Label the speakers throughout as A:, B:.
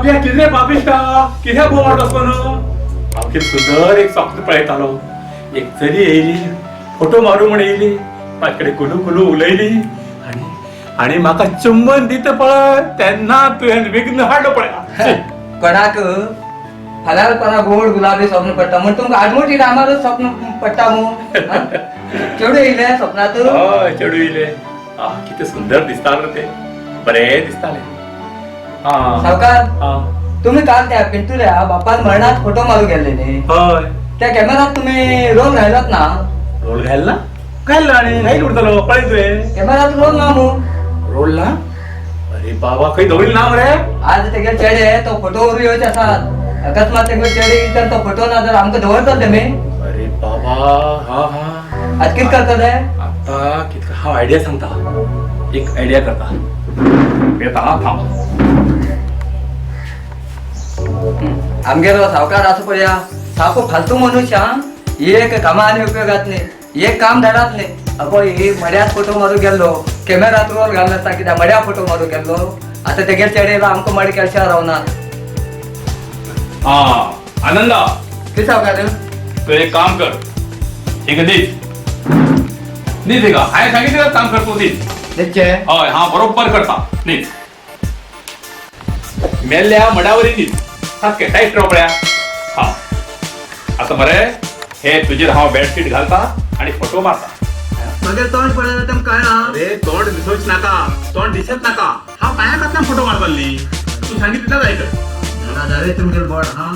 A: बाबया कितें बाबिश्टा कितें बोवाळ कसो न्हू. हांव कितें सुंदर एक स्वप्न पळयतालो. एक चली येयली, फोटो मारू म्हण येयली, म्हाजे कडेन कुलू कुलू उलयली आनी आनी म्हाका चुंबन दिता पळय तेन्ना तुवें विघ्न हाडलो पळय.
B: कोणाक फाल्यार परा गोड गुलाबी स्वप्न पडटा म्हण तुमकां आडमोटी टायमारूच स्वप्न पडटा मू. चेडूं येयलें स्वप्नांत?
A: हय चेडूं येयलें. कितें सुंदर दिसतालें तें, बरें दिसतालें.
B: सावकार, तुमी काल त्या पिंटुल्या बापान मरणात फोटो मारू गेल्ले न्ही?
A: हय.
B: त्या कॅमेरात तुमी रोल घायलोत ना?
A: रोल घायल ना? घायल आनी घायल उरतलो पळय तुवें.
B: कॅमेरात रोल ना मू.
A: रोल ना? अरे बाबा खंय दवरिल ना मरे?
B: आज तेगे चेडे तो फोटो व्हरू येवचे आसात. अकस्मात तेगे चेडे येयले तर तो फोटो ना तर आमकां दवरतले तेमी.
A: अरे बाबा, हा हा.
B: आज कितें करतले?
A: आता कितका हांव आयडिया सांगता, एक आयडिया करता. येता हा, थांब.
B: आमगेलो सावकार आसा पळया सामको फालतू मनुष्य. एक कामा आनी उपयोगात न्ही, एक काम धाडात न्ही. अगो ही मड्यात फोटो मारू गेल्लो, कॅमेरात रोल घाल नासता कित्याक मड्या फोटो मारू गेल्लो. आतां तेगेर चेडे येयला आमकां मडे केलशा रावना.
A: हा आनंदा,
B: कितें सावकार?
A: तू एक काम कर, एक दीस न्हीद एका हांवें सांगितलें काम कर तूं दीस.
B: दिसचे?
A: हय हांव बरोबर करता. न्हीद मेल्ल्या मडावरी न्हीद, सारकें टायट राव पळया. हा आतां मरे हे तुजेर हांव बेडशीट घालता आनी फोटो मारता.
B: मगेर तोंड पळयल्यार तेमकां कळना.
A: अरे तोंड दिसोच नाका, तोंड दिसत नाका. हांव पांया खातल्यान फोटो मारतालो न्ही, तूं सांगितलं तितलेंच आयकय.
B: रे तुमगेर बोट. हा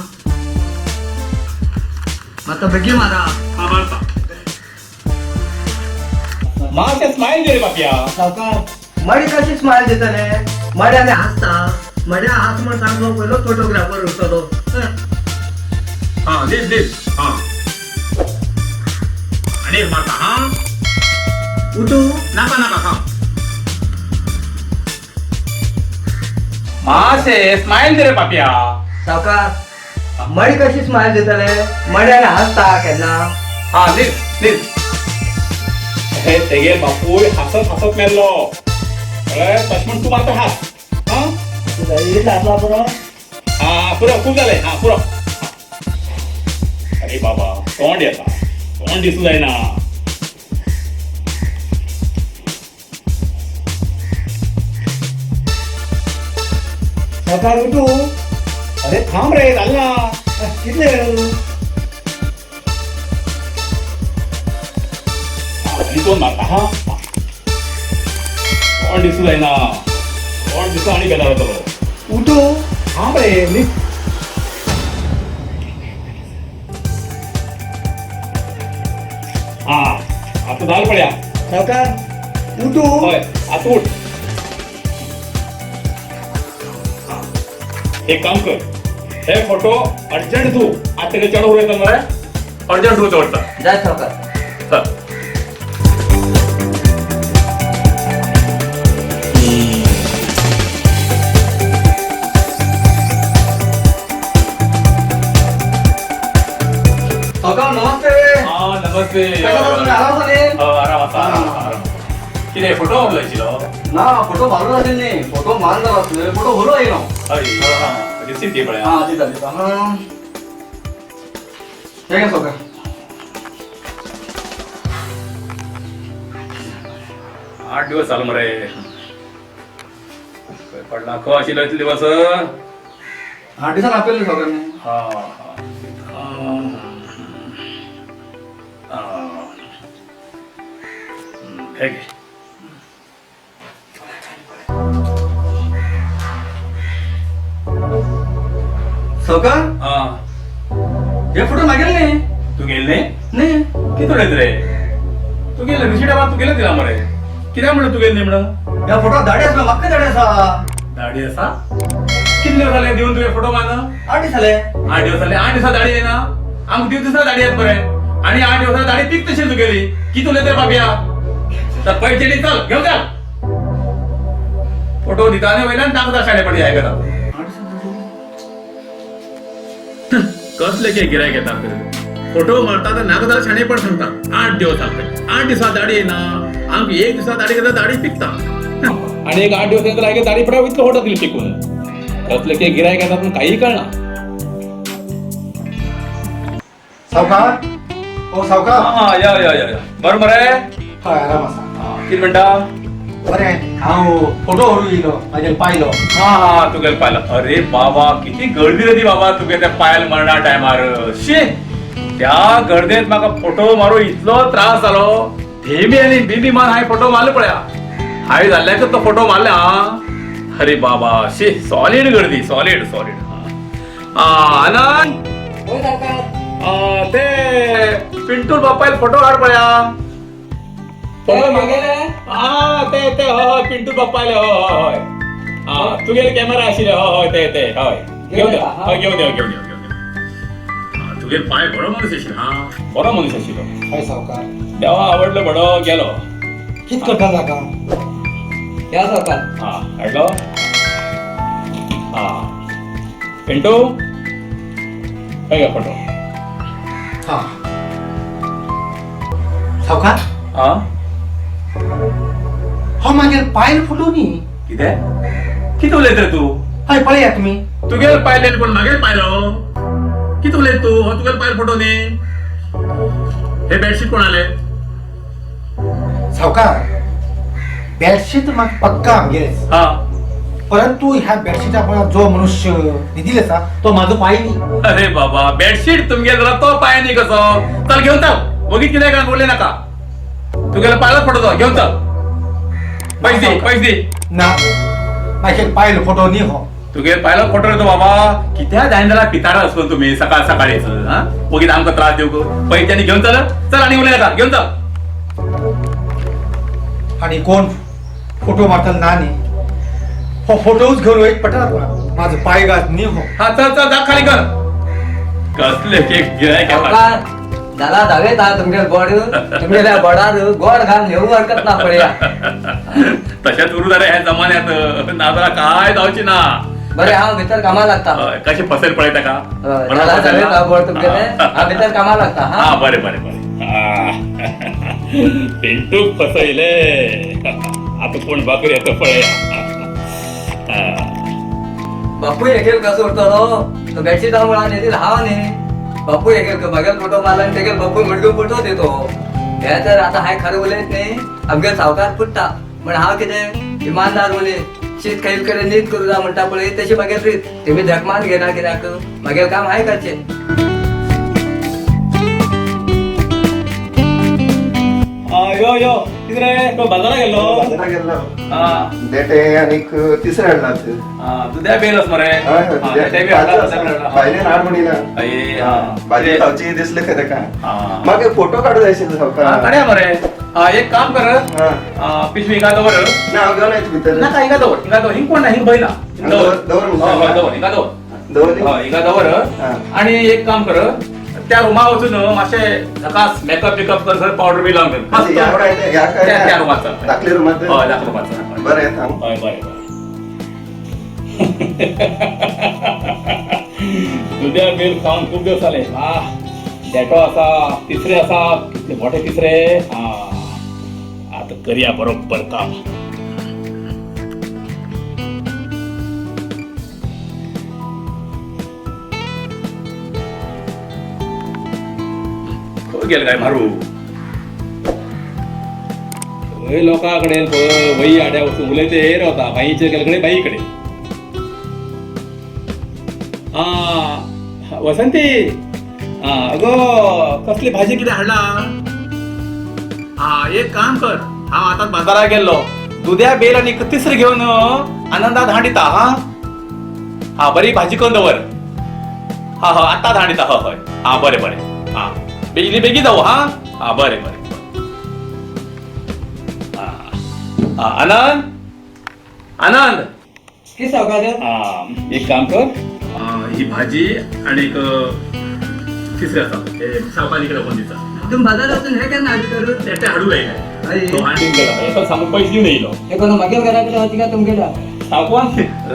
B: मातसो बेगीन मारा.
A: हा मारता. मातशें स्मायल दी रे बापया.
B: सावकार मडी कशी स्मायल दितले? मड्याने हांसता, मड्या हांस म्हण सामको पयलो फोटोग्राफर उरतलो.
A: हा दीस दीस. हा आनी एक मारता. हा
B: उठू
A: नाका नाका हा मातशें स्मायल दी रे बापया.
B: सावकार मडी कशी स्मायल दितले? मड्याने हांसता केन्ना?
A: हा दीस दीस. हे तेगे बापूय हांसत हांसत मेल्लो कळ्ळें? तशें म्हण तूं मारता हांस. हा
B: इतलें हांसला पुरो.
A: हा पुरो, खूब जालें. हा पुरो. अरे बाबा तोंड येता, तोंड दिसूं जायना.
B: सावकार उठू.
A: अरे थांब रे, जालें ना.
B: कितले वेळ?
A: आनी दोन मारता. हा तोंड दिसूं जायना, तोंड दिसूं आनी बेजार जातलो.
B: उठू.
A: थांब रे न्ही. हा आतां जालें पळया.
B: सावकार उठू.
A: हय आतां उठ. एक काम कर, हे फोटो अर्जंट धू. आतां तेगे चेडो उलयता मरे, अर्जंट धू दवरता.
B: जाय सावकार.
A: चल.
B: सावकार नमस्ते.
A: हा नमस्ते.
B: आराम आसा न्ही?
A: हय, आराम आसा, आराम आसा, आराम आसा. कितें फोटो मारलो आशिल्लो?
B: ना फोटो मारून आशिल्ले न्ही, फोटो मारून जालो आसले, फोटो व्हरू येयलो.
A: हय रिसीट दी पळया.
B: हा दिता दिता. हे घे सावकार.
A: 8 दिवस जालो मरे. खंय पडला खंय आशिल्लो इतले दिवस?
B: 8 दिसान आपयल्ले सावकार न्ही.
A: हा हा हे घे.
B: सावकार
A: हा
B: हे फोटो मागेल न्ही?
A: तूं गेल न्ही?
B: न्ही.
A: कितें उलयता रे तूं? गेले रिसिटा मात तूं गेले दिला मरे. कित्याक म्हणलं तूं गेल न्ही म्हणून?
B: ह्या फोटो दाढी आसलो, म्हाका दाढी आसा.
A: दाढी आसा? कितले दिवस जाले दिवन तुवें फोटो मारन?
B: 8 दीस जाले.
A: 8 दिवस जाले. 8 दिसा दाढी येना आमकां, दिवस दिसा दाढी येत मरे. आनी 8 दिवसा दाढी पिक तशी तुगेली. कितें उलयता रे बाबया? चल पयशे दी, चल घेवन चल. फोटो दिता आनी वयल्यान दाखयता शाणेपणी आयकता. कसले के गिरायक येता, फोटो मारता तर नाका जाल्यार शाणेपण सांगता. 8 दिवस जाले, 8 दिसा दाढी येना आमकां. एक दिसा दाढी घेता दाढी पिकता आनी एक 8 दिवस नंतर दाढी पडा इतलो फोटो दिली पिकून. कसले की गिरायक येतात पण काही कळना.
C: सावकार, ओ सावकार.
A: हा, या या या या. बरोबर आहे.
C: हय, आराम आसा.
A: कितें म्हणटा?
C: बरें, हांव फोटो व्हरूंक येयलो म्हाजेर पायलो.
A: हा हा, तुगेले पायल. अरे बाबा, किती गर्दी रे ती बाबा तुगे त्या पायल मरणा टायमार. शी, त्या गर्देत म्हाका फोटो मारू इतलो त्रास जालो. धेमी आनी बिबी मान हांवें फोटो मारले पळया, हांवें जाल्ल्याकच तो फोटो मारले. हा, अरे बाबा, शी, सॉलीड गर्दी, सॉलीड सॉलीड. आनंद.
B: होय सावकार.
A: ते पिंटूर बापायल फोटो काढ पळया.
B: ते मागेले?
A: हा, ते ते, हय, पिंटू बाप्पाले. हय हय, हा, तुगेले कॅमेरा आशिल्ले. हय हय, ते ते, हय, घेवन यो. हय, घेवन यो, घेवन यो, घेवन यो. तुगेले पांय बरो मनीस आशिल्लो. हा, बरो मनीस आशिल्लो.
C: हय सावकार.
A: देवा आवडलो, बडो गेलो.
C: कित करता जाका?
B: या सावकार.
A: हा, हाडलो. हा, पिंटू, हय घे फोटो.
C: हा सावकार.
A: हा.
C: हो मागीर पायल फोटो न्ही.
A: कितें कितें उलयत रे तूं?
C: हय, पळया तुमी.
A: तुगेले पायले कोण मागेल पायलो? कितें उलयत तूं? हो तुगेले पायल फोटो न्ही. हे बेडशीट कोणाले?
C: सावकार, बेडशीट म्हाका पक्का आमगेलेच.
A: हा.
C: परंतु ह्या बेडशीटा पळय, जो मनुष्य न्हिदिल आसा तो म्हाजो पाय न्ही.
A: अरे बाबा, बेडशीट तुमगेल जाल्यार तो पाय न्ही कसो? चल घेवन चल, वगीत कितें काय उलय नाका. तुगेलो पायलोच फोटो तो, घेवन चल. पैसे दी, पैसे दी.
C: ना, मागीर पायल फोटो न्ही हो.
A: तुगेल पायलो फोटो रे तो बाबा. कित्या जायना जाल्यार पितारा आसलो तुमी सकाळ सकाळीच. हा, वगीत आमकां त्रास दिवंक पैसे आनी घेवन चल. चल, आनी उलय नाका, घेवन चल.
C: आनी कोण फोटो मारतलो ना न्ही, हो फोटोच घेवन वयत पडटा तुका. म्हाजो पाय गात न्ही हो.
A: हा, चल चल, दाख खाली कर. कसले केक गिरायक.
B: सावकार, झाला धावेत हा तुमगेल बोर्ड. तुमगेल्या बोर्डार गोड घाल नेऊ हरकत ना पळया.
A: तशेंच उरू जाल्यार ह्या जमान्यात, नाजाल्यार काय जावची ना.
B: बरें, हांव भितर कामाक लागता.
A: हय, कशें फसेल पळयता का?
B: हय, झाला धावेत हा बोर्ड तुमगेले. हांव भितर कामाक लागता.
A: हा,
B: हा.
A: बरें बरें बरें. पिंटूक फसयले. आता कोण बाकरी येता पळया.
B: बापूय एकेल कसो उरतलो? तो बेडशीटा मुळान येतील हांव न्ही. बापूय एकेल म्हागेल फोटो मारला आनी तेगेल बापूय मुडगो फोटो दितो. हे तर आतां हांवें खरें उलयत न्ही, आमगेल सावकार फुट्टा. म्हण हांव कितें इमानदार मनीस, शीत खाईल कडेन नीत करूं जाय म्हणटा पळय, तशी म्हागेल रीत. तेमी धकमान घेना कित्याक, म्हागेल काम हांवें करचें.
A: यो यो, कितें रे, तो बाजाराक गेल्लो?
D: बाजाराक गेल्लो.
A: हा.
D: देठे आनीक तिसरे हाडलात.
A: दुद्या बेल मरे.
D: हय हय,
A: ते बी हाडला, दुद्या बी हाडला.
D: भायल्यान हाड म्हणिना.
A: अये, हा.
D: भाजी खावची दिसले खंय ताका.
A: हा.
D: म्हाका फोटो काडूं जाय आशिल्लो
A: हा,
D: सावकार.
A: काडया मरे. हा, एक काम कर.
D: हा.
A: पिशवी हिंगा दवर.
D: ना, हांव घेवन येता भितर.
A: नाका, हिंगा दवर, हिंगा दवर. हिंग कोण ना, हिंग भंय ना. हिंग दवर.
D: दवर म्हणटा.
A: हय, हय, दवर, हिंगा दवर.
D: दवरली?
A: हय, हिंगा दवर.
D: हा.
A: आणि एक काम कर, त्या रुमा वचून मातशें झकास मेकअप बिकअप कर, सर पावडर बी लावन कर.
D: म्हणजे ह्या काय ते, ह्या काय
A: त्या त्या रुमात चल.
D: धाकले रुमात?
A: हय, धाकल्या रुमात चल.
D: बरें, येता हांव.
A: हय, बरें बरें. दुद्या बेल खावन खूब दिवस जाले. आ, देठो आसा, तिसरे आसा, कितले मोठे तिसरे. हा, आतां करया बरोबर काम. खंय गेले काय मारू? खंय लोकां कडेन वही आड्या वचून उलयते रावता. बाईचे गेले कडेन, बाई कडेन. आ, वसंती. आ, अगो कसली भाजी कितें हाडला? आ, एक काम कर, हांव आतां बाजाराक गेल्लो, दुद्या बेल आनी तिसरी घेवन आनंदा धाड दिता. हा हा, बरी भाजी करून दवर. हा हा, आत्तां धाड दिता. हय हय, हा, बरें बरें. हा, बेगीन बेगीन जावं. हा हा, बरें बरें. हा, आनंद, आनंद.
B: की सावकार?
A: हा, एक काम कर, ही भाजी आणि एक तिसरे आसा, हे सावकारी कडेन व्हरून दिता.
B: तुम्ही बाजारातून हे केन्ना हाडली तर?
A: ते हाडूंक
B: हय.
A: येयले, तो हाडून गेला. हेका सांगून पैसे दिवन येयलो.
B: हे कोण म्हागेल घरा कडेन वचीका तुमगेल्या?
A: सावकान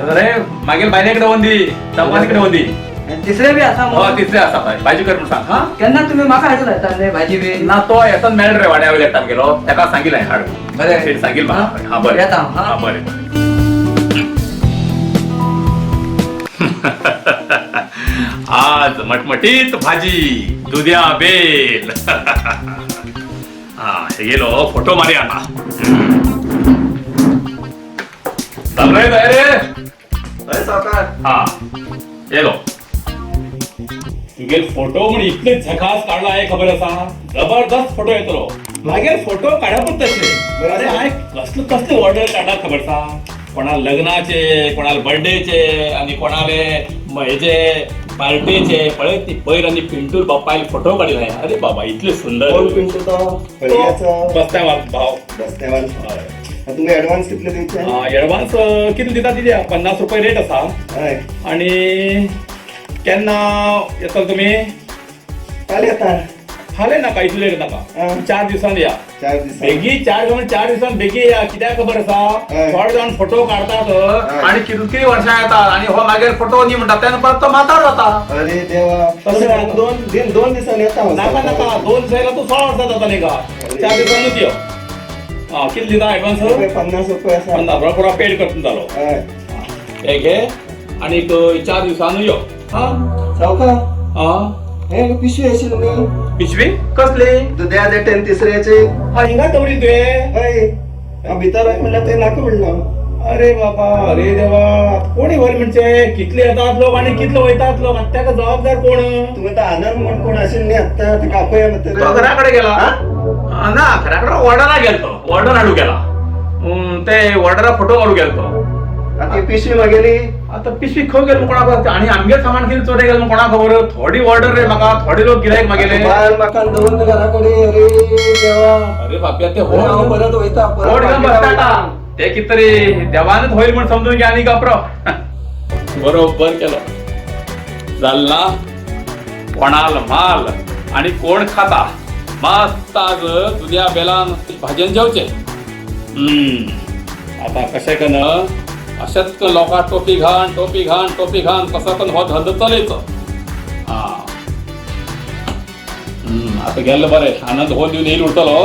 A: अरे मागेल बायले कडेन व्हरून दी, सावकानी कडेन व्हरून दी.
B: आनी तिसरे बी आसा
A: हय,
B: मग.
A: तिसरे आसा. हय, भाजी कर म्हूण सांग. हा.
B: केन्ना तुमी म्हाका हाडून येता न्ही भाजी बी?
A: ना, तो येतना मेळ रे वाड्या वयल्या गेलो, ताका सांगिल्लें हाड.
B: बरें.
A: शेट सांगील म्हाका. हा, बरें.
B: येता हांव, हा.
A: हा, बरें बरें. आज मटमटीत भाजी दुध्या बेल. हा हे गेलो फोटो मारी आता. जमलंय काय रे?
D: हय सावकार.
A: हा येलो तुगेल फोटो म्हण इतले झकास काढला आहे खबर असा. जबरदस्त फोटो येतलो. मागीर फोटो काडपूच तशे. अरे हांवें कसले कसले ऑर्डर काडला खबर आसा. कोणा लग्नाचे, कोणाला बर्थडेचे आणि कोणाले हेजे पार्टेचे. पळय ती पयर आनी पिंटूर बापायले फोटो काडिल्ले. अरे बाबा इतले सुंदर.
D: कोण पिंटू तो? हळग्याचो
A: बस्त्यावान भाव.
D: बस्त्यावान. तुमकां एडवान्स कितले दिवचे?
A: एडवान्स कितले दिता दिया. 50 रुपये रेट आसा.
D: हय.
A: आणि केन्ना येतले तुमी?
D: फाल्यां येता.
A: फाल्यां नाका, इतले लेट नाका. 4 दिवसांनी या.
D: 4 दिसांनी.
A: बेगी 4 दिवसांनी, 4 दिवसांनी बेगी या. कित्याक खबर आसा, थोडे जाण फोटो काडतात आणि कितकी वर्षां येतात आणि हो मागीर फोटो न्ही म्हणटा तेन्ना परत तो म्हातारो जाता.
D: अरे देवा.
A: तशें
D: दोन दिसांनी येता हांव.
A: नाका नाका, 2 दिसांनी तूं 16 वर्सां जाता न्ही गा. 4 दिवसांनीच यो. आं कितले दिता एडवान्स?
D: 50 रुपये आसा.
A: 50 बरोबर पुरा पेड करता जालो.
D: हय.
A: हे घे आनीक 4 दिवसांनी यो. आं
D: सावकार.
A: आं
D: हे पिशवी आशिल्ली न्ही.
A: पिशवी कसली?
D: दुध्या देटेन तिसऱ्याची.
A: हा हिंगा दवरी तुवें?
D: हय. हांव भितर वच म्हणल्यार थंय नाका म्हणलो.
A: अरे बाबा, अरे देवा, कोणी व्हर म्हणजे कितले येतात लोक आणि कितले वयतात लोक, आनी ताका जबाबदार कोण?
D: तुमी आतां आनंद म्हण कोण आशिल्लो न्ही आत्तां ताका आपया
A: तो घरा कडेन गेला ना, घरा कडेन ऑर्डरा गेलो तो, ऑर्डर हाडूंक गेला. ते ऑर्डरा फोटो मारूंक गेलो तो.
D: आतां ही पिशवी मागेली.
A: आतां पिशवी खंय गेली म्हूण कोणाक खबर? आनी आमगेर सामान कितें चोरयें गेलें म्हूण कोणाक खबर? थोडी ऑर्डर रे म्हाका, थोडे लोक गिरायक मागेले.
D: बायल म्हाका दवरना घरा कडेन. अरे देवा.
A: अरे बाप्या ते
D: हांव परत वयता.
A: व्हड घेवन बसता ते कितें तरी देवानच होईल म्हण समजून घे आनी घाबरो. बरोबर केलो. जाल ना कोणाल माल आणि कोण खाता. मस्त आज दुध्या बेलान भाजयेन जेवचे. आता कशें कन अशेंच लोकां टोपी घाण टोपी घाण टोपी घाण कसो कन हो धंदो चलयचो. आं आतां गेल्लो बरें. आनंद हो दिवन येयल उरतलो.